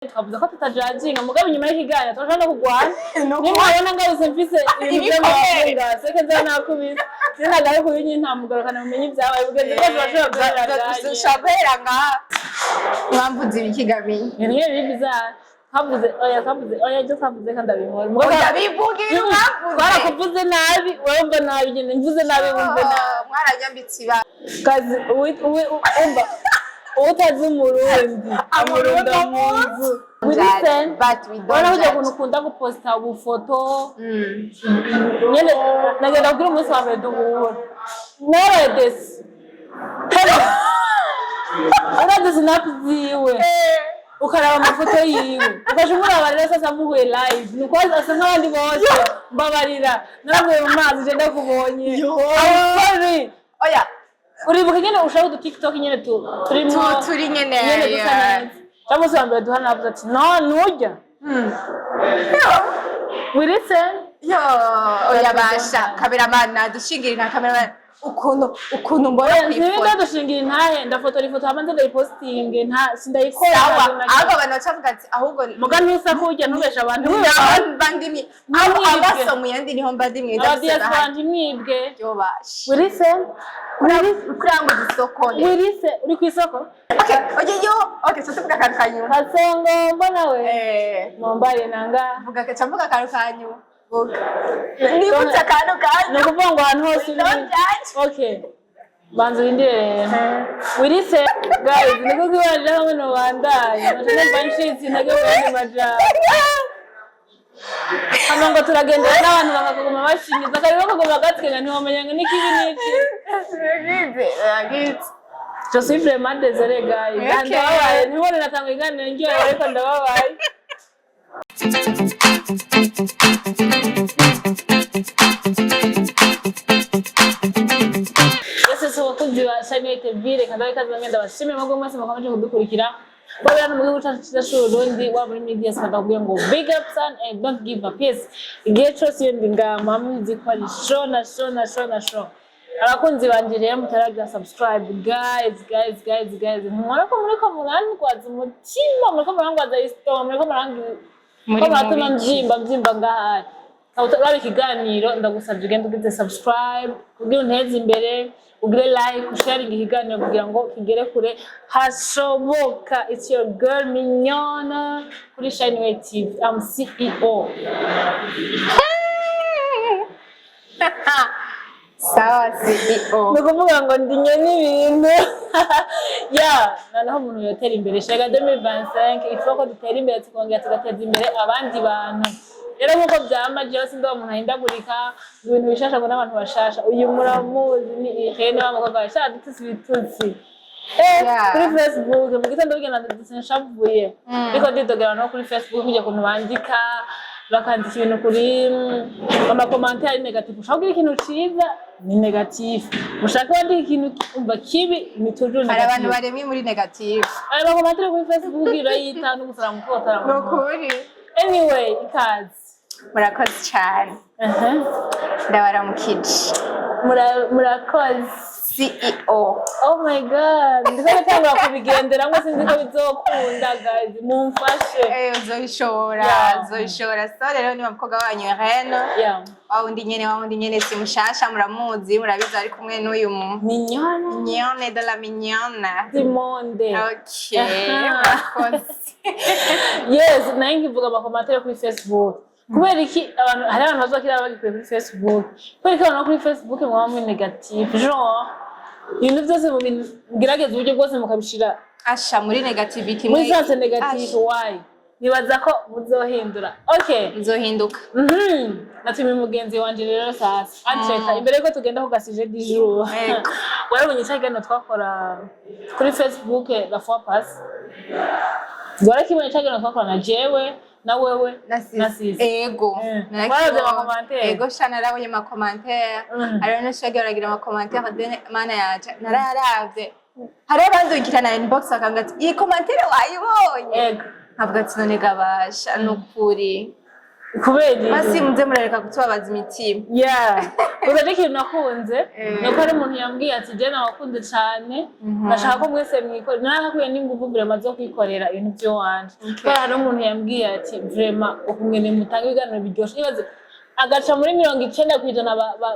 Twavuze ko tutajajinga, mugabo inyuma y'ikiganiro turashobora no kurwana. No. Nimwabona ngarutse mfise ibintu Ibikomere. by'amahanga seke, nza nakubise sinagaruka uyu ntamugarukana, mumenye ibyabaye bugeze bwose bashobora guhera ganye. Ushobora guhera ngaha. Mwamvuze ibiki gamiye? Ibintu nyene biri bizarre twavuze. Oya, twavuze, oya, ibyo twavuze kandi ndabihora. Mugabo Ndabivuga ibintu mwavuze. Twarakuvuze nabi, urumva nabi nyene, mvuze nabi wumve nabi. Oh, mwaranyambitse ibara. Kazi umva, utazi Umurundi amurunda mu nzu. We listen. But we don't Urabona burya judge. ukuntu ukunda guposta ubufoto nyene, nagenda kubwira umunsi wa mbere duhura naraye déçue. Urazi snap ziwe, ukaraba amafoto yiwe, ukaja umuraba. Rero sasa muhuye live, nuko asa nk'abandi bose. Mbabarira, naraguye mu mazi, je ndakubonye. Yo. I'm sorry. Oya. Uribuka nyene ushaka udu TikTok nyene turimo Turi nyene. Nyene dusa neza. Cyangwa umunsi wa mbere duhana navuze ati: "No, nurya." We listen. Yo, oya basha, cameraman nadushingira na cameraman ukuntu mbona ku Ntibi ifoto. Ndadushingira intahe, ndafotora ifoto hama nze ndayipostinge, nta sindayikora. Sawa. Ntabwo nagira. Ahubwo abantu bacavuga ati ahubwo Muga ntusa kurya, ntubeshe abantu, ntubeshe abantu. mba ndimwe abo Ntimwibwe. amaso mu yandi niho mba ndi mwiza. Aba diaspora, ntimwibwe. Yo basha. We listen. Kuranguza isoko. We listen. Uri ku isoko. Okay, oye yo, okay, so tuvuga akantu kanyuma. Kasongo mbona we mombare nanga. Vuga, kaca mvuga akantu kanyuma. Vuga. Nibutse akantu Ni kanyuma. ukuvuga ngo ahantu hose uri. Don't judge. Okay, banza urindire rero. We listen, guys, niko kibanje hamwe nobandanye numva ncitse intege mu yandi majambo. Hama ngo turagendera n'abantu bakakuguma bashingiza akariro, bakaguma gatwenga, ntiwamenya ngo n'ikibi n'iki. Biragize, biragize. Je suis vraiment désolée, guys. Okay. Ndababaye, ntibone natanga iganiro ndyohewe, ariko ndababaye. Yose si abakunzi ba Shine TV, reka ndabe ikaze bamwe, ndabashimire mwebwe mwese mukomeje kudukurikira. Waba hano mu gihugu cyacu cyiza c'Uburundi, waba muri media, ndakubwira ngo big up son and don't give up. Yes, igihe cose iyo ndi ngaha muba muzi ko ari show na show na show na show. Abakunzi banje rero mutaragira subscribe, guys, guys, guys, guys, ntimubona ko muriko murangwaza umutima, muriko murangwaza isitoma, muriko murangi Muri ko muratuma mu biki? mvyimba mvyimba ngaha. Uraba ikiganiro, ndagusabye ugende ugize subscribe kugira unteze imbere, ugire like, usharinge ikiganiro kugira ngo kigere kure hashoboka. It's your girl Mignone kuri Shineway TV. I'm CEO. Sawa, CEO. Ni ukuvuga ngo ndinye n'ibintu ya noneho umuntu yotera imbere. Shega 2025, il faut ko dutera imbere, tukongera tugateza imbere abandi bantu. Rero nk'uko vyama, jewe sindi wa muntu ahindagurika ngo ibintu bishasha, ngo n'abantu bashasha. Uyu muramuzi, ni Irene wa mukobwa sha dututsi ibitutsi. Kuri Facebook mu gitondo bigenda ndetse nshavuye, ariko ndidogera no kuri Facebook kujya kuntu bandika, bakandika ibintu kuri ama commentaires négatif. Ushaka kugira ikintu ciza ni négatif, ushaka wandika ikintu umva kibi ni toujours Hari abantu négatif. baremye muri négatif. Ayo ma commentaires kuri Facebook urayita no gusara mu kotara. Ni ukuri. Anyway, ikaze. Murakoze cyane. Ndabaramukije. Murakoze. CEO. Oh my God, ndiko gutangura kubigendera ngo sinzi ko bizokunda. Guys, mumfashe. Uzoyishobora. Uzoyishobora. So rero ni wa mukobwa wanyu Irene, wa wundi nyene, wa wundi nyene, si mushasha, muramuzi, murabizi, ari kumwe n'uyu mu Mignone. Mignone de la mignonne. Dimonde. Okay. Aha. Murakoze. Yes, nayo nkivuga ama commentaires kuri Facebook, kubera iki abantu, hari abantu bazokira bagikuye kuri Facebook, kubera iki abantu bo kuri Facebook mwaba muri négatif, genre ibintu byose mu bintu mugerageza uburyo bwose mukabishira Asha, muri negativity. Muri sens négatif. Why? Nibaza ko muzohindura. Okay. Nzohinduka. Natumiye mugenzi wanje rero sasa ancheka imbere yuko tugenda ku ga sujet du jour. Yego. Warabonye cya kiganiro twakora kuri Facebook la fois passée? Warakibonye cya kiganiro twakora na jewe na wewe Na sisi. Na sisi? Ego. Narakibonye. Warabonye ama commentaires? Ego sha, narabonye ama commentaires. Hariho n'ushagiye baragira ama commentaires dene mana yanje, narayaravye. Hariho abandungikira na inbox bakambwira ati: "Iyi commentaire wayibonye?" Ego. Nkavuga ati: "None gabasha, ni ukuri." Kubera iki? Basi muze murareka kutubabaza imitima. Yeah, gusa n'ikintu nakunze ni uko hari umuntu yambwiye ati: "Je nawakunze cane, ndashaka ko mwese mwikorera." Narakakuye n'inguvu vraiment zo kwikorera ibintu vy'iwanje, kubera hari umuntu yambwiye ati: "Vraiment, ukungene mutanga ibiganiro biryoshe." Ibaze, agaca muri 90%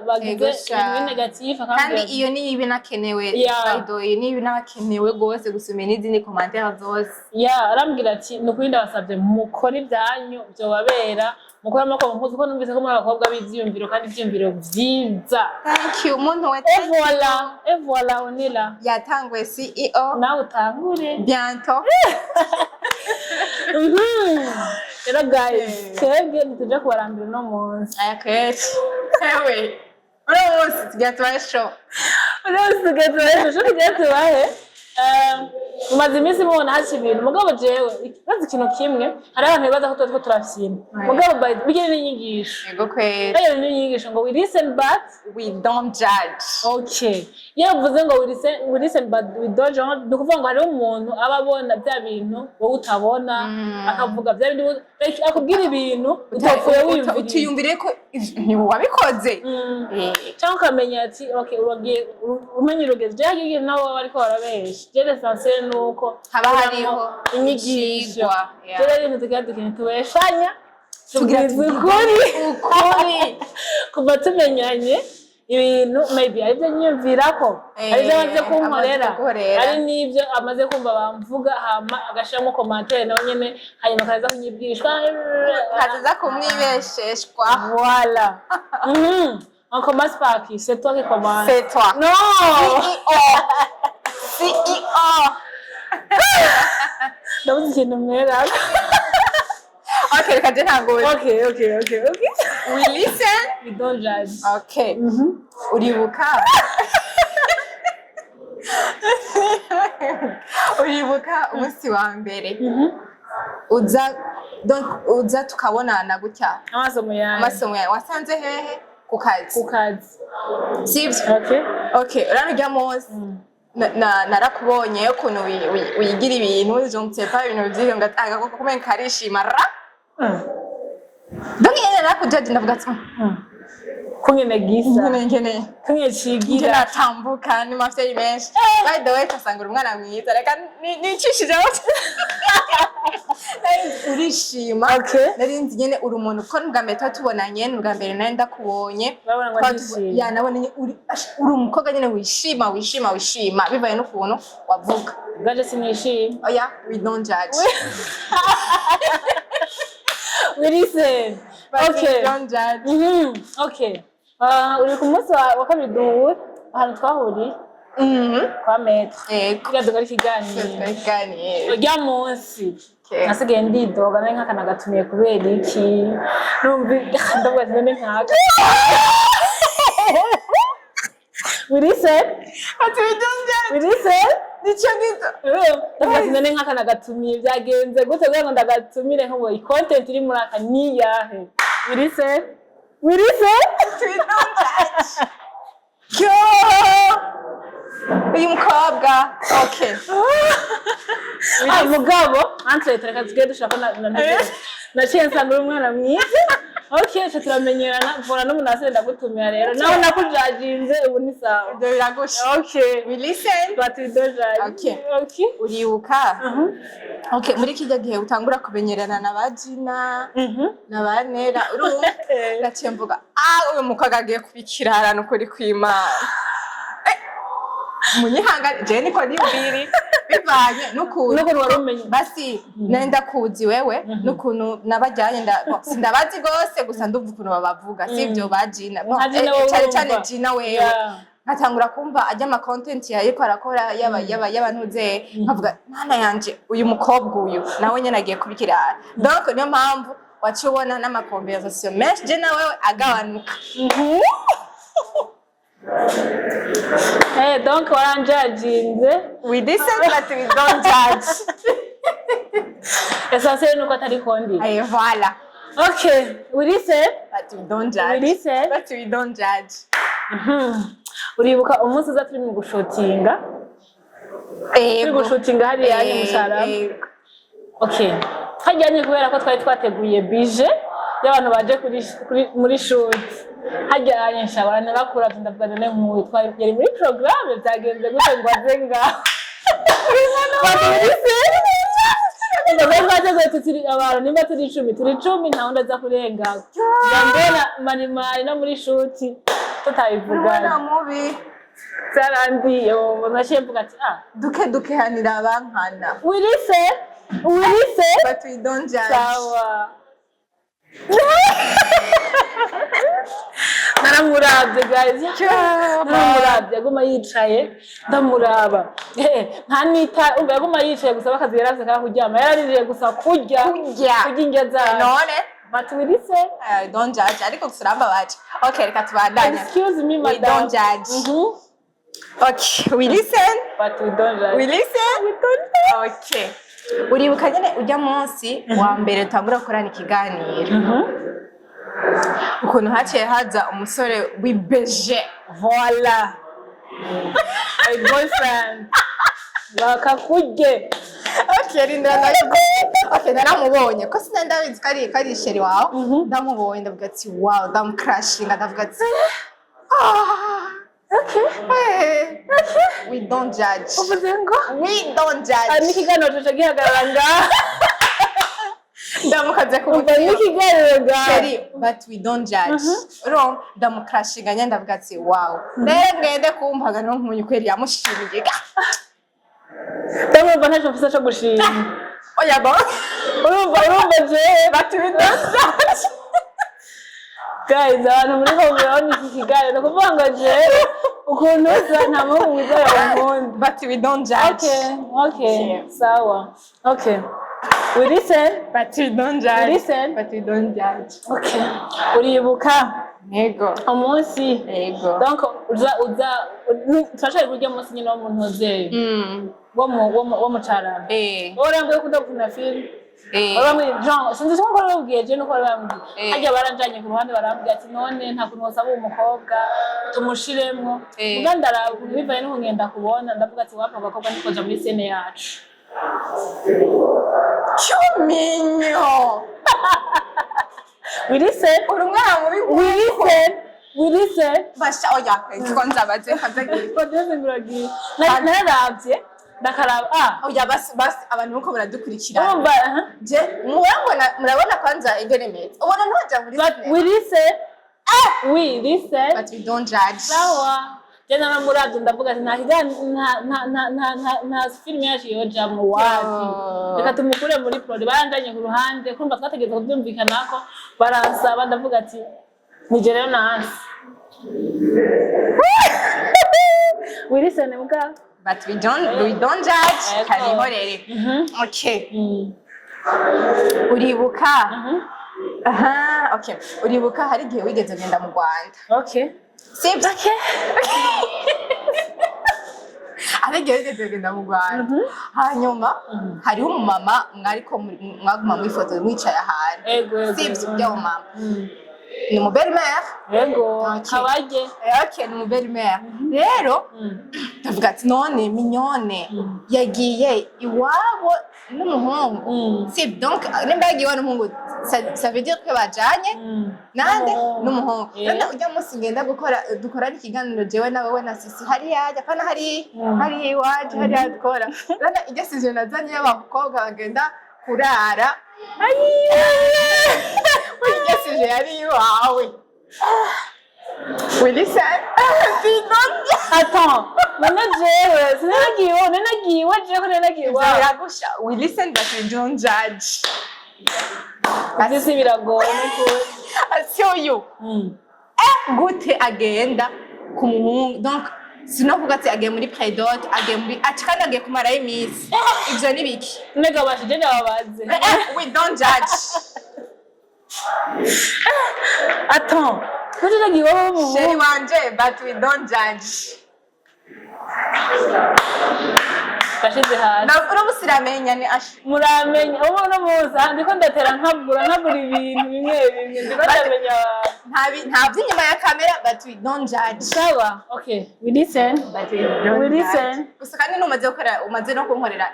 bagize Ego sha. ibintu négatif, Kandi akambwira ati, iyo niyo ibinakenewe. Yeah. By the way, niyo ibinakenewe rwose gusoma n'izindi commentaire zose. Ya, arambwira ati: "Ni ukuri, ndabasabye mukore ibyanyu byobabera, mukore amaboko mu mpuzu, ko numvise ko muri abakobwa b'ivyiyumviro kandi ivyiyumviro vyiza." Thank you, muntu we. Et voilà, et voilà, on est là. Yatanguye CEO. Nawe utangure. Bientôt. Rero guys, twebwe ntituje kubarambira uno munsi. Aya kenshi ewe, uno munsi tugira tubahe show. Uno munsi tugiye tubahe show, tugiye tubahe. Mumaze iminsi mubona haca ibintu, mugabo jewe ikibazo, ikintu kimwe, hari abantu bibaza ko tuba turiko turafyina, mugabo bijye n'inyigisho. Yego kweri. Bijye n'inyigisho ngo we listen but we don't judge. Okay, iyo uvuze ngo we listen but we don't judge, ni ukuvuga ngo hariho umuntu aba abona bya bintu wowe utabona, akavuga bya bindi like, akubwira ibintu utapfuye wiyumviriye. Utiyumviriye ko ntiwabikoze. Cyangwa ukamenya ati okay, uragiye umenya urugero, je hagiye nabo baba bariko barabesha. Je l'essentiel ni uko haba habamo hariho inyigisho. icigwa, yeah. Je rero ibintu tugira dukintu tubeshanya, Tugira tubwiza tubwizanye ukuri. Ukuri. Kuva tumenyanye, ibintu maybe aribyo nyiyumvirako, aribyo amaze kunkorera, amaze kugukorera. ari n'ibyo amaze kumva bamvuga, hama agashiramo commentaire nawe nyene, hanyuma akaza kunyibwishwa. Kaza kumwibesheshwa. Voilà. On commence par qui? C'est toi qui commence. C'est toi. Non. CEO, CEO. Ndabuze ikintu mwera. Okay, reka je ntangure. Okay. We listen. We don't judge. Okay, uribuka umunsi wa mbere uza, donc uza tukabonana gutya? Amaso mu yandi. Amasomo yawe wasanze hehe? Ku kazi. Ku kazi. Sibyo? Okay. Okay, urano urya munsi narakubonye ukuntu wigira ibintu, je ne sais pas, ibintu vy'ivyo ngo agakoko kumenga karishima ra. Donc nyene narakujaje, ndavuga ati: Kungene gisa. Nkene nkene Kungene nkene cigira. Atambuka ni mafyeyi menshi. By the way, kasanga uri umwana mwiza, reka nicishijeho. Nari nzi urishima. Nari nzi nyene uri umuntu, ko n'ubwa mbere tuba tubonanye, n'ubwa mbere nari ndakubonye. Urabona ngo ndishimye. Ya, nabonye uri umukobwa nyene wishima, wishima, wishima, bivaye n'ukuntu wavuga. Ubwaje sinishimye. Oya, we don't judge. We listen. But Okay. we don't judge. Okay. Uri ku munsi wa kabiri duhura, ahantu twahuriye kwa maître. Yego. Kugira dukore ikiganiro. Twaganiriye. Urya munsi Okay. nasigaye ndidoga, nari nk'akana gatumiye kubera iki? Numva ndavuga ati: "None nkaka." We listen. Ati we don't judge. We listen. Nico gito. Ndavuga ati: "None nk'akana gatumiye byagenze gute kugira ngo ndagatumire? Nko ngo content iri muri aka ni iyahe?" We listen. We listen. Ati we don't judge. Yo! Uyu mukobwa. Okay. Ah, mugabo entre reka tugiye dushaka naciye nsanga uri umwana mwiza. Okay, twe turamenyerana vora n'umuntu asigaye ndagutumira. Rero nawe nakujajinze, ubu ni sawa. Ibyo biragusha. Okay. We listen. But we don't judge. Okay. Okay. Uribuka? Okay, muri kijya gihe utangura kumenyerana na ba Gina na ba Nera, urumva? Naciye mvuga: "Ah, uyu mukobwa agiye kuba ikirara nukuri kw'Imana." Munyihangane, jewe niko niyumviri bivanye n'ukuntu N'ukuntu wari umenye. Basi nari ndakuzi wewe n'ukuntu nabajyanye bon, sindabazi rwose, gusa ndumva ukuntu babavuga, sivyo, ba Gina. Bon, Nka Gina wowe cane urumva. cane Gina wewe. Nkatangura kumva ajya ama content yariko arakora yaba y'abantuze, nkavuga: "Mana yanje, uyu mukobwa uyu nawe nyene agiye kuba ikirara." Donc niyo mpamvu waciye ubona n'ama conversation menshi je nawe agabanuka. Donc waranjajinze. We listen but we don't judge. Essentiel nuko atari kondi. Et voilà. Okay, we listen. But we don't judge. We listen. But we don't judge. Uribuka umunsi uza turi mu gushutinga? Turi gushutinga hariya mu Carama. Ego. Okay, hajyanye kubera ko twari twateguye budget Y'abantu baje muri shoot hajyanye nshabara, narakuravye, ndavuga: "None nk'uyu twari yari muri programme, vyagenze gute ngo aze ngaho?" Ndavuga twateguye tutiri abantu, nimba turi 10, turi 10, nta wundi aza kurenga. Mbona marimari no muri shoot tutabivugana. Urabona mubi. Byarandiye, naciye mvuga ati: "Ah." Duke duke hanira abankana. We listen, we listen. But we don't judge. Sawa. Naramuravye guys, naramuravye, aguma yicaye, ndamuraba. Nta nita, umva, yaguma yicaye gusa, bakazi yaravye kaka kuryama, yaraririye gusa kurya. Kurya. Kurya indya zacu. None. But we listen. I don't judge, ariko gusa urambabaje. Okay, reka tubandanye. Excuse me, We madam. don't judge. Okay, we listen. But we don't judge. We listen. We don't judge. Okay, uribuka nyene ujya munsi wa mbere utangura gukorana ikiganiro, ukuntu haciye haza umusore w'ibeje? Voilà, my boyfriend, bakakurye. Okay, rindira ndabivuge. Okay, naramubonye ko sinari ndabizi ko ari chéri wawe. Ndamubonye, ndavuga ati: "Wow." Ndamukrashinga, ndavuga ati: "Ah." Okay. Hey. We don't judge. Uvuze ngo? We don't judge. Ah, n'ikiganiro coca gihagarara ngaha. Ndamukaze ku Umva, mutima. N'ikiganiro ngaha. Chéri, but we don't judge. Urumva, ndamukrashinga nyine, ndavuga ati: "Wow." Rero ngende kumpaga no nkunyu kweri yamushimiye. Ndamwumva, ntacyo mfise co gushima. Oya bo. Urumva jewe. But we don't judge. Guys, abantu muri ko murabona iki kiganiro, ni ukuvuga ngo jewe ukuntu usa, nta muhungu mwiza yonkunda. But we don't judge. Okay, sawa, okay, we listen. But we don't judge. We listen. But we don't judge. Okay, uribuka Yego. umunsi? Yego. Donc uza turashaka kurya umunsi nyine wo mu ntozeri, wo mu Carama. Wowe urambwiye ko udakunda filime. Barambwiye, Jean, sinzi ko bababwiye je nuko bambwiye. Harya baranjanye ku ruhande, barambwira ati: "None nta kuntu wosaba uwo mukobwa tumushiremwo?" Muga ndaraba ukuntu bivaye n'ukuntu ngenda kubona, ndavuga ati: "Wapa, abakobwa ntikoja muri scène yacu." Cyuminyo. We listen. Uri umwana mubi. We listen, we listen. Basha, oya, ko nzabaze kazagira. Producer biragiye. Nararavye, ndakaraba, ah. Oya, basi basi, abantu muko baradukurikirana. Urumva, aha. Je murabona, murabona kwanza ingene meze, ubona ntoja muri But sinema. we listen, we listen. But we don't judge. Sawa, je naramuravye, ndavuga ati: "Nta nta nta nta nta nta nta filime yacu yojamwo, wapi." Yo. Reka tumukure muri produit. Baranjanye ku ruhande, kumva twategereza kuvyumvikanako, baransaba, ndavuga ati: "Nije rero nansi." We listen mbwa. But we don't judge. Ego. Kabihorere. Okay, uribuka? Aha, okay, uribuka hari igihe wigeze kugenda mu Rwanda? Okay. Sibyo? Hari igihe wigeze kugenda mu Rwanda, hanyuma hariho umumama mwariko mwaguma mwifoto mwicaye ahantu. Ego. Sibyo? Ego. Byo mama ni umu belle-mère. Ego. Okay. Kabage. Okay, ni umu belle-mère rero. Ndavuga ati: "None Mignone yagiye iwabo n'umuhungu?" Si donc nimba yagiye iwabo n'umuhungu, ça veut dire ko bajanye nande? N'umuhungu. N'umuhungu. None ujya munsi ngenda gukora, dukorana ikiganiro jewe nawe, we na Sisi, hariya ajya pana hari hariya iwacu, hariya dukora. None iryo sujet nazanye y'abakobwa bagenda kurara, iryo sujet yari iwawe. We listen. Attends, none jewe sinanagiye iwawe, nanagiye iwe jewe, ko nanagiye Ivyo iwawe. Biragusha. We listen but we don't judge. Sisi biragoye n'ukuri. Si uyu gute agenda ku muhungu? Donc sinovuga ati agiye muri prédot, agiye muri ati kandi agiye kumarayo iminsi. Ivyo ni biki? Nega bashije ndababaze. We don't judge. Attends, gute nagiye iwabo w'umuhungu? Chéri wanje, but we don't judge. Bashize hasi. Uno musi ramenya ni ash. Muramenya ubu uno munsi aha ndiko ndatera nkabura ibintu bimwe bimwe, ndiko ndamenya abantu. Nta by'inyuma ya kamera, but we don't judge. Sawa, okay, we listen. But we don't We listen. judge. Gusa kandi numaze gukora, umaze no kunkorera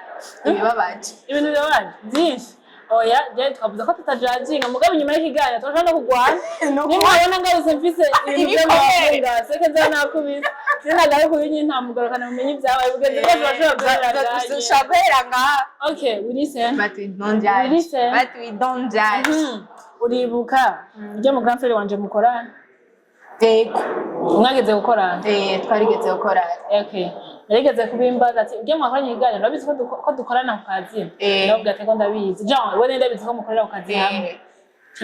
ibibabaje. Ibintu bibabaje byinshi. Oya, je twavuze ko tutajajinga, mugabo inyuma y'ikiganiro turashobora no kurwana. Nimwabona ngarutse mfise ibintu Ibikomere. by'amahanga, seke nza nakubise, sinagaruka uyu nyine nta mugarukana mumenye ibyabaye, ubwo bwose bashobora guhera. Dushobora guhera ngaha. Okay, we listen. But we don't judge. Listen. But we don't judge. Uribuka ibyo mu grand frère wanje mukorana? Yego. Mwageze gukorana? Eh, twarigeze gukora. Okay, yarigeze kubimbaza ati: "Ibyo mwakoranye ikiganiro, urabizi ko dukorana ku kazi?" Eh. Ndamubwira ati: "Ko ndabizi." Jean we ndabizi ko mukorera ku kazi hamwe. Eh.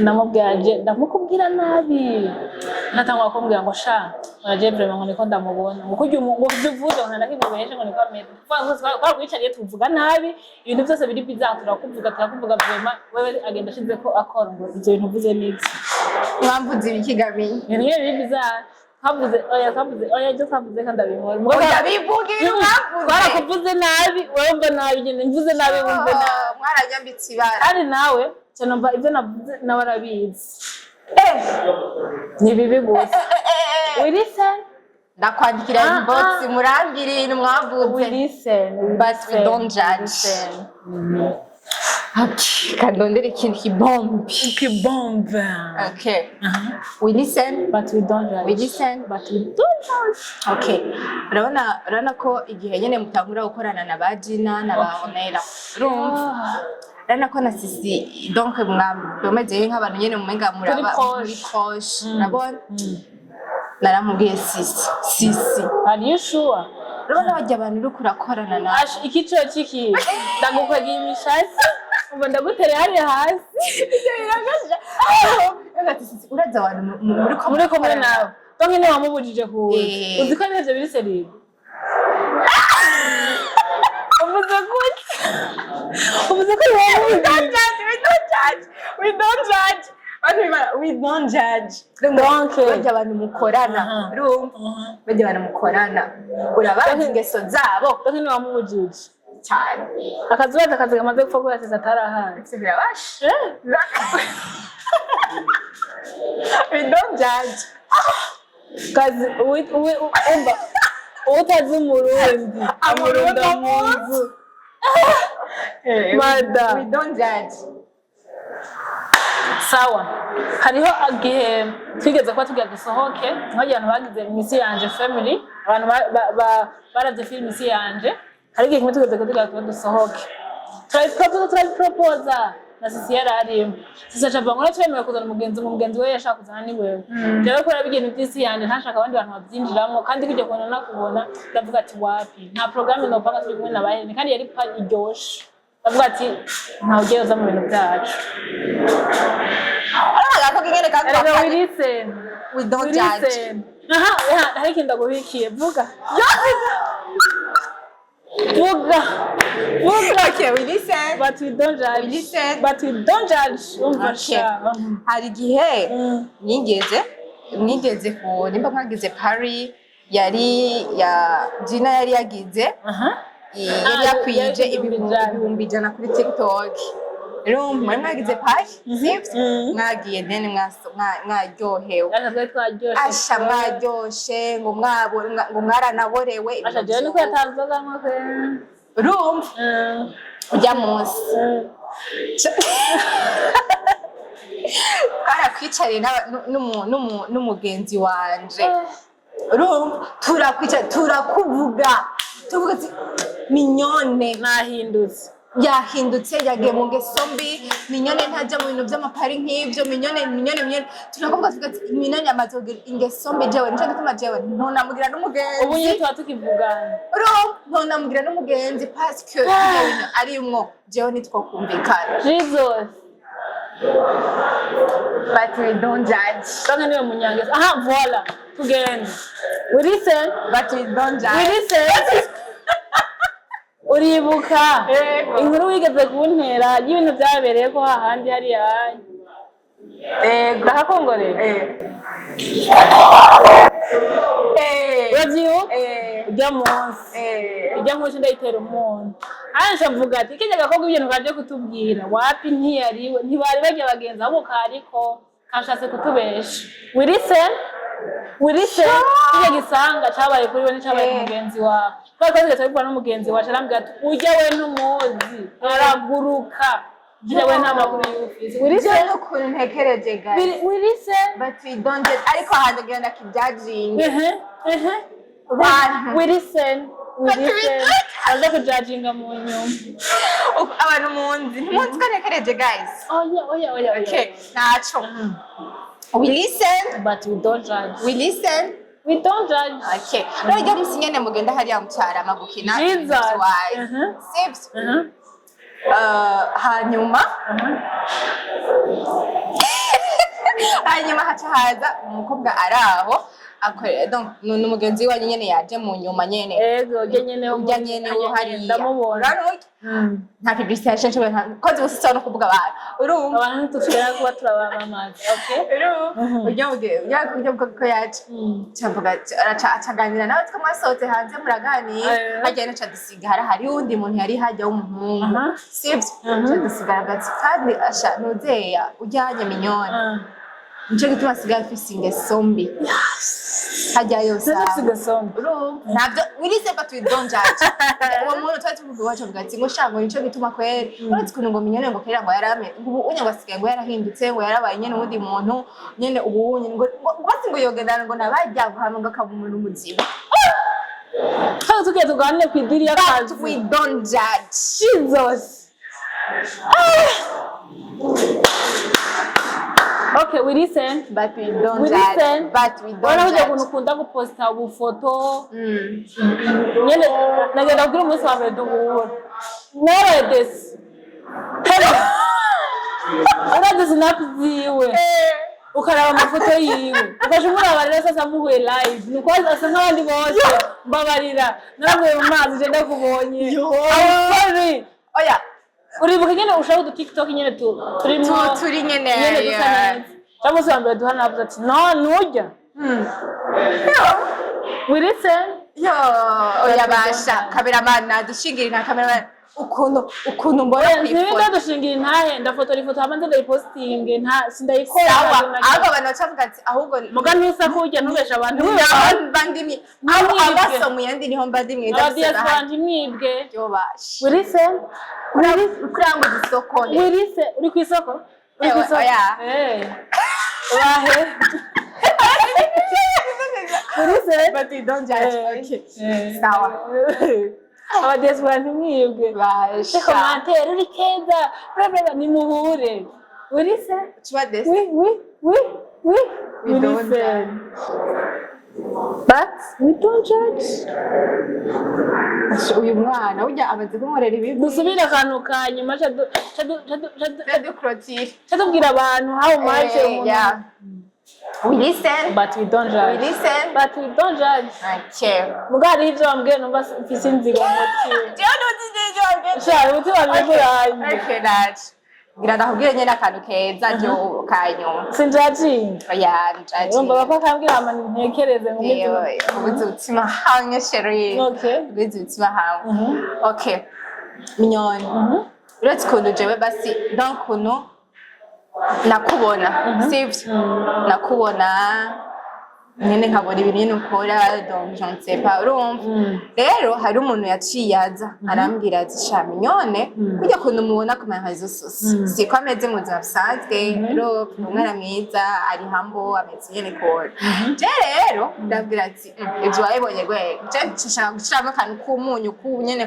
Ndamubwira je ndamukubwira nabi, natangwa kumbwira ngo: "Sha je vraiment," ngo niko ndamubona, ngo kurya ngo ivyo uvuze ngo ntanakimubeshe, ngo niko ameze. Kuvuga twakwicariye tuvuga nabi ibintu byose biri bizarre, turakuvuga, turakuvuga vraiment. Wewe agenda ashize ko akora ngo ivyo bintu uvuze nibyo. Mwamvuze ibiki, Gami? Ibintu nyene biri bizarre twavuze. Oya, twavuze, oya, ibyo twavuze kandi ndabibona. Oya, bivuga ibintu mwavuze. Twarakuvuze nabi, wowe wumva nabi nyine, mvuze nabi wumve nabi. Oh, mwaranyambitse ibara. Kandi nawe cyane, ibyo navuze nawe arabizi. Eh, ni bibi gusa. eh, eh. We listen. Ndakwandikira Ah, inbox. ah. Murambwira ibintu mwavuze. We listen, we But we listen, don't judge. listen. Okay, kandondera ikintu kibombi. Kibombe. Okay, we listen. But we don't judge. We listen. But we don't judge. Okay, urabona ko igihe nyene mutangura gukorana na ba Gina na ba Onela, urumva, urabona ko na Sisi, donc mwameze nk'abantu nyene mumenga muraba proche. Muri proche, urabona, naramubwiye: "Sisi, Sisi." Are you sure? Urabona bajya abantu uriko urakorana na Ash, ikico ciki ndagukwagiye imishatsi, umva ndagutereye hariya hasi. Uraza abantu muri ko Muri kumwe nawe, donc ni wamubujije kuza. Eh. Uzi ko nivyo biri sérieux? Uvuze gute? Uvuze ko wamubujije? Don't judge, we don't judge, we don't judge. Bantu b'Imana, we don't judge. Donc, bajya abantu mukorana, urumva, bajya abantu mukorana, urabazi ingeso zabo. Donc ni wamubujije. Cyane. Akazuba, akazi kamaze gupfa kubera sisi atarahazi. Ese birabasha? We don't judge. Kazi umva, utazi Umurundi amurunda mu nzu. Mada. We don't judge. Sawa, hariho igihe twigeze kuba tugira dusohoke nk'aho abantu bagize misi yanje family, abantu baravye film isi yanje. Hari igihe kimwe tugeze kutugira tuba dusohoke, turabipropoza, turabipropoza na Sisi yari arimo. Sisi aca avuga ngo turemewe kuzana umugenzi, ngo umugenzi we yashaka kuzana ni wewe. Jewe kubera ibintu by'isi yanje ntashaka abandi bantu babyinjiramo, kandi kujya kubona nakubona ndavuga ati: "Wapi, nta programme nopanga turi kumwe na bahene." Kandi yari pa iryoshe, ndavuga ati: "Ntawe ugiye uza mu bintu byacu." Urabona ko nyene Erega kandi we listen. We don't judge. Listen. Aha, aha, hari ikintu ndagubikiye. Vuga, vuga, vuga. Okay, we listen. But we don't judge. We listen. But we don't judge. Umva. Okay. Sha. Hari igihe mwigeze ku nimba mwagize party yari ya Gina, yari yagize yari Ah, yakwije yari 100,000. 100,000 kuri TikTok. Rero mwari mwagize party, sivyo? Mm. Mwagiye then mwaryohewe. Asha, twari twaryoshe. Asha, mwaryoshe, ngo ngo mwaranaborewe. Asha, jewe niko yatanzoga nko kwe. Urumva, ujya munsi twarakwicariye n'umugenzi wanje, urumva, turakwicara turakuvuga, tuvuga ati: "Mignone Nahindutse. yahindutse, yagiye mu ngeso mbi. Mignone ntajya mu bintu by'amapari nk'ibyo. Mignone, Mignone, Mignone." Turakuvuga tuvuga ati: "Mignone amaze kugira ingeso mbi." Jewe nico gituma jewe ntonamugira n'umugenzi. Ubu nyine tuba tukivugana. Urumva, ntonamugira n'umugenzi parce que ibyo bintu arimwo jewe ntitwokumvikana. Jesus. But we don't judge. Bamwe niwe munyangeso. Aha, voila, tugende. We listen. But we don't We judge. listen. Uribuka Yego. inkuru wigeze kuntera y'ibintu byabereye ko hahandi hariya? Yego. Ndakakongorera. Eh. Urabyibuka? Eh. Ujya munsi Eh. ujya nkushi ndayitera umuntu aje avuga ati: "Kenya gakobwa ibintu kaje kutubwira wapi, ntiyariwe, ntibari bajya bagenzi, ahubwo kariko kashatse kutubesha." We listen, we listen. Kijya gisanga cabaye kuri we n'icabaye ku mugenzi wawe, kubera ko tugeze tubibona n'umugenzi wacu, arambwira ati: "Ujya we ntumuzi, araguruka." Jewe nta makuru y'ufise. We listen. Byo n'ukuntu ntekereje, guys. We listen. But we don't judge, ariko ahantu genda kijudging Ehe. Bantu. We listen. We But we listen. don't. Aza kujudginga mu nyuma. Abantu munzi, ntimunzi ko ntekereje, guys. Oya, oya, oya, oya. Okay, ntaco, we listen. But we don't judge. We listen. We don't judge. Okay, rero ryo musi nyene mugenda hariya mu Carama gukina Jesus. wayi, sibyo? Mhm. Hanyuma haca haza umukobwa ari aho akorera, donc ni umugenzi wanyu nyene yaje mu nyuma nyene. Ego, ujya nyene wo Ujya nyene wo hariya. Ndamubona. Urabona? Nta publicité yashe, koze ubusa no kuvuga abantu, urumva? Abantu ntitushobora kuba turabamamaza, okay? Urumva ujya ujya ko yaje, cavuga araca acaganira nawe, twe mwasohotse hanze muraganira. Hajya naca dusigara, hari uwundi muntu yari hajya w'umuhungu, sibyo? Ca dusigara gati kandi asha ntuzeya ujyanye Mignone. Nico gituma asigaye afise ingeso mbi hajya yose aho. Ntusiga sombe. Urumva ntabyo, we listen but we don't judge. Uwo muntu twari tuvuga iwacu avuga ati ngo sha, ngo nico gituma kweri uretse ukuntu ngo Mignone ngo kera ngo yarame, ngo ubu unye ngo asigaye ngo yarahindutse, ngo yarabaye nyene uwundi muntu nyene, ubu unye ngo basi ngo yogendana ngo nabajya ngo hama ngo akaba umuntu muzima. Hano tugiye tuganire ku idiri But y'akazi. we don't judge. Jesus. Ah. Okay, we listen. But we don't We judge. listen. But we don't Urabona burya ukuntu judge. ukunda guposta ubufoto nyene, nagenda kubwira umunsi wa mbere duhura naraye desi, uravye snap ziwe, ukaraba amafoto yiwe, ukaja umuraba rero sasa muhuye live, nuko asa nk'abandi bose. Mbabarira, naraguye mu mazi je ndakubonye. Yo. I'm sorry. Oya. Uribuka nyene ushaka udu TikTok nyene turimo Turi nyene. Nyene dusa neza. Cyangwa umunsi wa mbere duhura navuze ati no nurya. We listen. Yo, oya basha, cameraman nadushingira na cameraman ukuntu mbona ku Ntibi ifoto. Ndadushingira intahe, ndafotora ifoto hama nze ndayipostinge, nta sindayikora. Sawa, ahubwo abantu bacavuga ati ahubwo Muga ntusa kurya, ntubeshe abantu, ntubeshe naho abantu. mba ndimye Ntimwibwe. Amaso mu yandi niho mba ndi mwiza. Aba diaspora ntimwibwe. Yo basha. We listen. Kuranguza isoko. We listen. Uri ku isoko, uri ku Ewe, isoko. oya. Eh. Bahe. We listen. But we don't judge. Okay. Eh. Sawa. Aba diaspora ntimwibwe. Basha. Commentaire uri keza bla bla bla, nimuhure. We listen. Tu des. We We we don't. Listen. But We don't judge. Asha, uyu mwana burya amaze kunkorera ibi. Dusubire akantu ka nyuma ca Du clôture. ca tubwira abantu how much umuntu. Yeah. We listen. But we don't We judge. listen. But we don't judge. Okay. Muga hariho ivyo wambwiye numva mfise inzigo mu mutima. Jewe ntuzi n'ivyo wambwiye. Sha, umutima wanje uranjye. Okay, naje. Ngira ndakubwire nyene akantu keza ryo kanyuma. Sinjudginga. Oya, njaji. Urumva bapfa akambwira hama ntekereze ngo Yewe, ubuze umutima hamwe, chérie. Okay. Ubuze umutima hamwe. Okay. Mignone. Uretse ukuntu jewe basi donc ukuntu nakubona, sivyo? Nakubona nyene nkabona ibintu nyene ukora, donc je ne sais pas, urumva? Rero hari umuntu yaciye aza arambwira ati: "Sha Mignone, kurya kuntu mubona ku ma réseaux sociaux siko ameze mu buzima busanzwe." Rero ni umwana mwiza, ari humble, ameze nyene kora. Je rero ndabwira ati: Ivyo wabibonye rwego?" Je nshaka gushiramo akantu k'umunyu ku nyene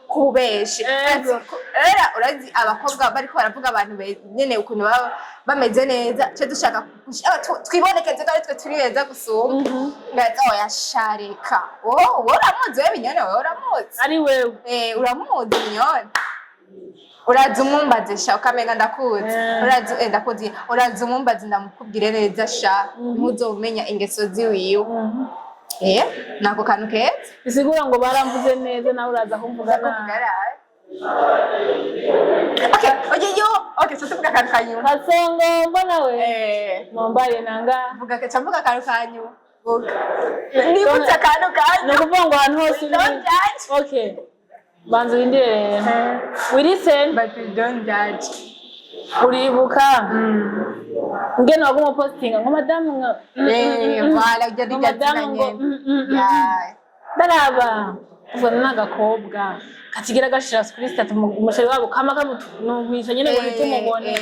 k'ububeshi. Ego. Ati, rero urazi abakobwa bariko baravuga abantu nyene ukuntu baba bameze neza, ce dushaka twibonekeze ko ari twe turi beza gusumba. Ngaza: "Oya shareka, wowe uramuzi, we Mignone, wowe uramuzi." Ari wewe. Eh, uramuzi Mignone, uraza umumbaze sha, ukamenga ndakuzi. Uraza ndakuzi, uraza umumbaze ndamukubwire neza sha, ntuzomenya ingeso ziwiwe. Eh, nako kantu keza. Bisigura ngo baramvuze neza, nawe uraza kumvuga nabi. Ndakuvuga nabi. Okay, oye yo, okay, so tuvuga akantu kanyuma. Kasongo mbona we. Eh, Mumbare nanga. Vuga ca mvuga akantu kanyuma. Vuga. Nibutse akantu Ni kanyuma. ukuvuga ngo ahantu hose uri. Don't judge. Okay, banza urindire rero. We listen. But we don't judge. Uribuka ngene waguma postinga ngo madamu ngo Eh, voilà, ujya ngo rijya madamu ngo nyene. Yeah. ndaraba. Ubwo n'agakobwa katigira gashira kuri statut umuchéri wabo kama kamutumwisha nyene ngo ntitumubone.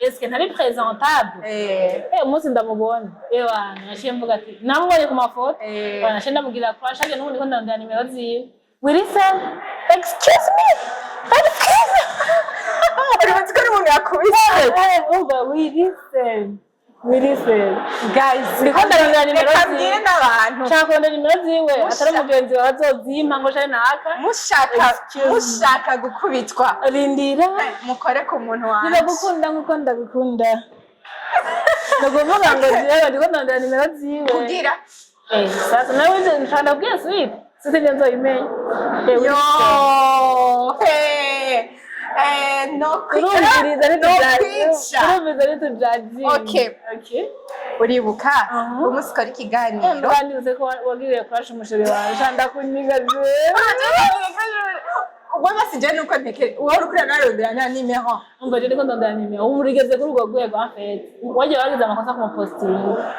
Eske ntari présentable? Eh, umunsi ndamubona, ewa, naciye mvuga ati namubonye ku mafoto. Naciye ndamubwira crush ariko n'ubundi ko ndondera nimero ziwe. Wilson, excuse me, excuse me. Uri muzi ko ari umuntu yakubise. Umva, Wilson, Wilson. Guys, Ndiko ndarondera nimero reka ziwe. mbwire n'abantu. Nshaka kurondera nimero ziwe, atari umugenzi wawe azozimpa ngo shari naka. Mushaka Excuse me. Mushaka gukubitwa, Rindira. mukore ku muntu wanje. Ndagukunda nkuko ndagukunda. Ni ukuvuga ngo jewe ndiko ndondera nimero ziwe. Kugira Eh, sasa nawe nshaka ndabwiye sweet sweet ndio nzoyimenya. Eh, yo, hey, no kwica. Urumviriza. No kwica. Urumviriza, ntitujaji. Okay. Okay. Uribuka Aha. umunsi ukora ikiganiro? Kandi ko wagiriye crush umuchéri wawe, nshaka ndakunyiga jewe. Ubwo basi je nuko ntekere wowe uriko uranarondera na nimero. Umva, je ndiko ndondera nimero. Ubu urigeze kuri urwo rwego. En fait, wagiye wagize amakosa ku mupositinga.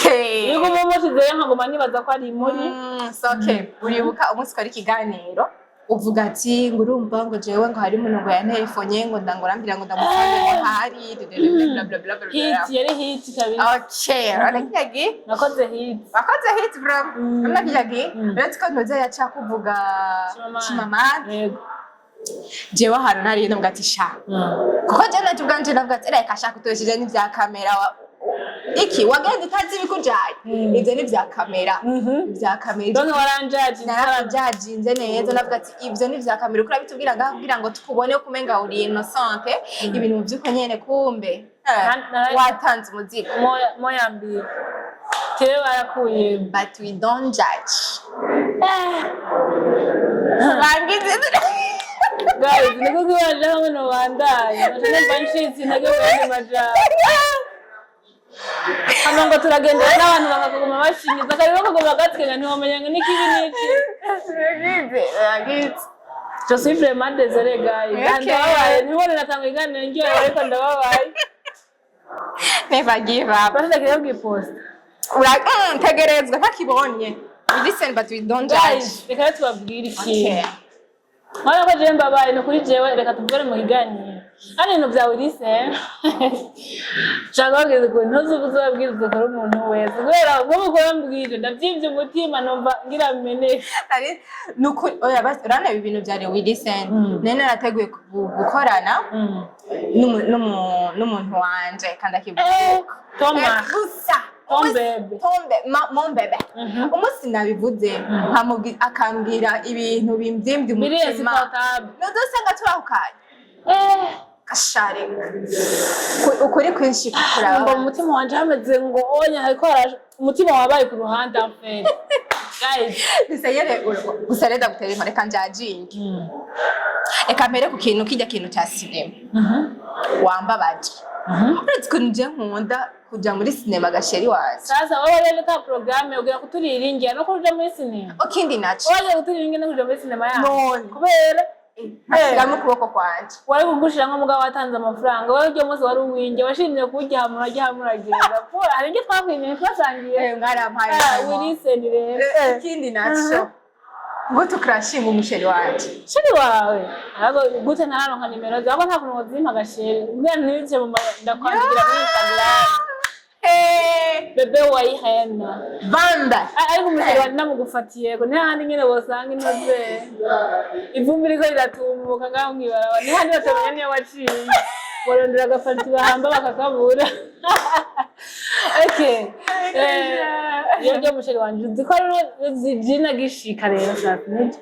Hey. Iyo uguma umushizeyo nkaguma nibaza ko ari muri So okay, uribuka umunsi ukora ikiganiro uvuga ati ngo urumva ngo jewe ngo hari umuntu ngo yanterefonye ngo ndangurambira ngo ndamusange ngo hari bla bla bla bla bla. Hit, yari hit kabisa. Okay, urabona kirya gihe Nakoze hit. Wakoze hit bro. Urabona kirya gihe uretse ko ntuze yaca kuvuga. Chimamanda. Chimamanda. Yego. Jewe ahantu nari ndavuga ati sha, kuko je naje ubwanje ndavuga ati reka shaka utoshije n'ivya kamera iki wagenda utazi ibikujanye. Ivyo ni vya kamera, vya kamera. Donc waranjaji. Narakujajinze neza, navuga ati ivyo ni vya kamera, uko urabitubwira ngaha kugira ngo tukubone ko umenga uri innocente, ibintu vy'uko nyene kumbe watanze umuzigo. Moya moya mbili tewe barakuye. But we don't judge. Rangize. Guys, niko kiwanje hamwe nobandanye numva ncitse intege mu yandi majambo. Hano ngo turagendera n'abantu bakaguma bashinyiza kare, bakaguma gatwenga, ntiwamenya ngo n'ikibi n'iki. Rangize. Je suis vraiment désolée, guys. Okay. Ndababaye, ntibone natanga iganiro ngiye, ariko ndababaye. Never give up. Bashaka bwiposta. Tegerezwa ntakibonye. We listen but we don't judge. Guys, reka rero tubabwire ikintu. Okay. Urabona ko jewe mbabaye, ni ukuri. Jewe reka tuvugane mu kiganiro hano ibintu byawe rise. Nshaka kubabwiza ukuntu ntuzi uzababwiriza ukora umuntu wese, kubera nk'ubu kurambwije ndabyibye umutima, numva ngira meneke. Nukuri oya, basi urabona ibi bintu bya we listen. Nari narateguye gukorana n'umuntu wanje kandi akivuga. Toma. Gusa Ton bébé. Tombe mon bébé. Umunsi nabivuze akambwira ibintu bimvyimbye Biri umutima, insupportable. nuzosanga turahukanye. Gashare ukuri kwinshi Numva kuraba. mu mutima wanje hameze ngo onya hariko umutima wabaye ku ruhande, en fait, guys. Gusa yere, gusa rero ndagutera inkuru, reka njajinge. Reka mpere ku kintu kijya kintu cya sinema. Wambabaje. Uretse ukuntu je nkunda kuja muri sinema, gachéri wanje. Sasa wowe rero ta programme ugira kuturiringira no kuja muri sinema. Okindi naco. Waje kuturiringira no kuja muri sinema yacu. None. Kubera Nkashiramo ukuboko kwanje. Wari kugushiramwo mugabo watanze amafaranga. Wowe uryo munsi wari uwinge washimye kuwurya, murarya muragenda. Hari ibyo twakwimye twasangiye. Mwarampaye. Ah, Wilson rero. Ikindi naco, ngo tukrashinga umuchéri wanje. Chéri wawe ahubwo gute ntararonka nimero zawe? Ahubwo nta kuntu wozimpa, gachéri, mbwira ntibice mu ndakwandikira kuri Instagram. Hey, bébé wa Irene. Banda. Ariko umuchéri wanje namugufatiye ko ntihandi nyene wosanga inoze ivumbi riko riratumuka ngaho mw'ibarabara, ntihandi batamenya niyo waciye, barondera agafati bahamba bakakabura. Okay. Iyo ryo muchéri wanje uzi ko rero zina gishika rero sasa nibyo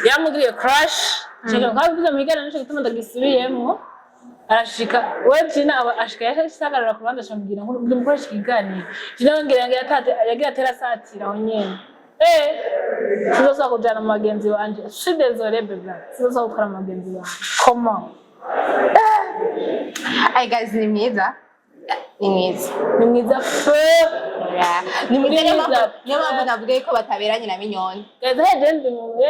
yamugiriye crush shaka kwa bivuze mu kiganiro, nico gituma ndagisubiyemwo. Arashika we Gina aba ashika yashagarara ku ruhande, acamubwira ngo ndi mukoresha ikiganiro. Gina we ngira yagira atate yagira atera asatira aho nyene. Sinzosubira kujana mu bagenzi banje. Je suis désolée, bébé, sinzosubira gutwara mu bagenzi banje. Comment? Ay guys, ni mwiza, ni mwiza. Ni mwiza fe. Yeah. Ni mwiza, niyo mpamvu Mwiza. Niyo mpamvu navuga ko bataberanye na Mignone. Guys, hey, ndi mu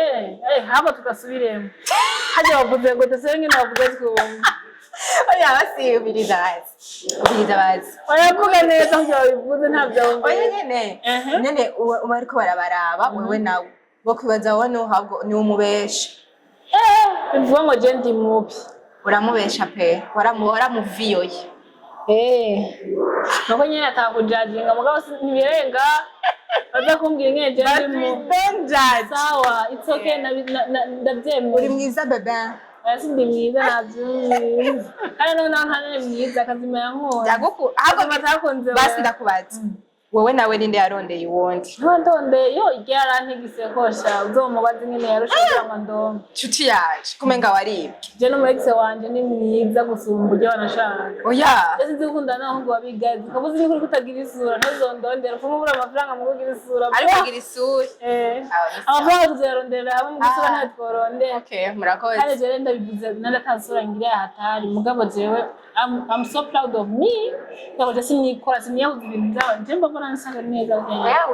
hapa tugasubiremo. Hajya bavuze ngo dusubire nyine, bavuze twumve. Oya. Oya, basi ubiriza, bazi ubiriza, bazi. Oyavuga neza kugira babivuze, ntabyo Oya. wumvise. Nyene nyene uba ariko barabaraba wewe nawe bokwibaza wowe ni uhabwo ni umubesha. Eh, bivuga ngo je ndi mubi? Uramubesha pe, waramuviyoye. Eh, nuko nyene atakujajinga, mugabo ntibirenga baza kumbwira ingene je ndi mubi. Don't judge. Sawa, it's okay, ndabyemeye. Uri mwiza, bébé. Oya, sindi mwiza, navyumvise, kandi noneho nta mwiza akazima yankunda. Ahubwo Akazima atakunze. Basi Wewe. ndakubaza, wowe nawe ninde yarondeye uwundi? Ntuba ndondeye yo igihe yarantigise kosha, uzomubaza ingene yarusha kugira ngo ndonke. Nshuti yaje kumenga waribwe. Je n'umu ex wanje ni mwiza gusumba ujya wanashaka. Oya. Ese nzi gukundana n'abahungu babigazi, ukaba uzi n'ukuri kutagira isura, ntuzondondere ufuma ubura amafaranga mu kugira isura. Ariko agira isura. Eh, Aho ni sawa. amafaranga tuzoyaronderera hamwe, mu gisura Ah. ntayo tworondera. Okay, murakoze. Kandi jewe ndabivuze nari atasura ngira hatari, mugabo jewe I'm so proud of me, ntabwo je sinikora, siniyahuza ibintu byabo, je mbona nsa neza. Oya,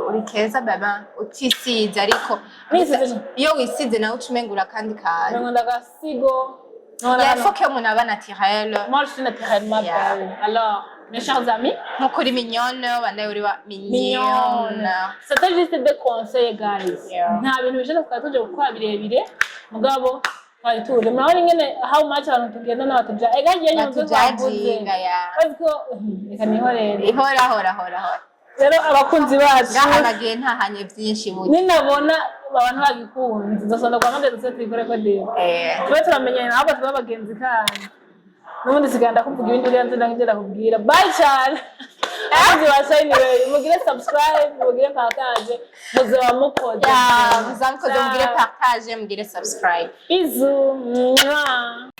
uri keza baba utisize, ariko Nisize. iyo wisize nawe uca umengura akandi kantu. Ngo ndagasigo. Il faut que umuntu aba naturel. Moi, je suis naturellement belle. Alors, mes chers amis, nkuko uri mignonne, bandaye uri wa mignonne. Mignonne. C'était juste des conseils, guys. Nta bintu bishaka twari tuje gukora birebire, mugabo twari tuje. Murabona ingene how much abantu tugenda n'abatuja. Ega ngiye nyuma ibyo twavuze. Batujajinga ya. Bazi ko reka nihorere. Ihora hora hora hora. Rero abakunzi bacu, Ngaha nagiye ntahanye byinshi burya. Ninabona abantu bagikunze, nzosonda guhamagaza duse tuyikore ko deal. Eh. Tube turamenyana, ahubwo tube abagenzi kandi. N'ubundi sigaye ndakuvuga ibindi uriya nzi ndangije ndakubwira. Bye cyane. Abakunzi ba Shine Way, mugire subscribe, mugire partage, muzoba mukoze. Ya, muzamukoze, mugire partage, mugire subscribe. Bisous. Mwah.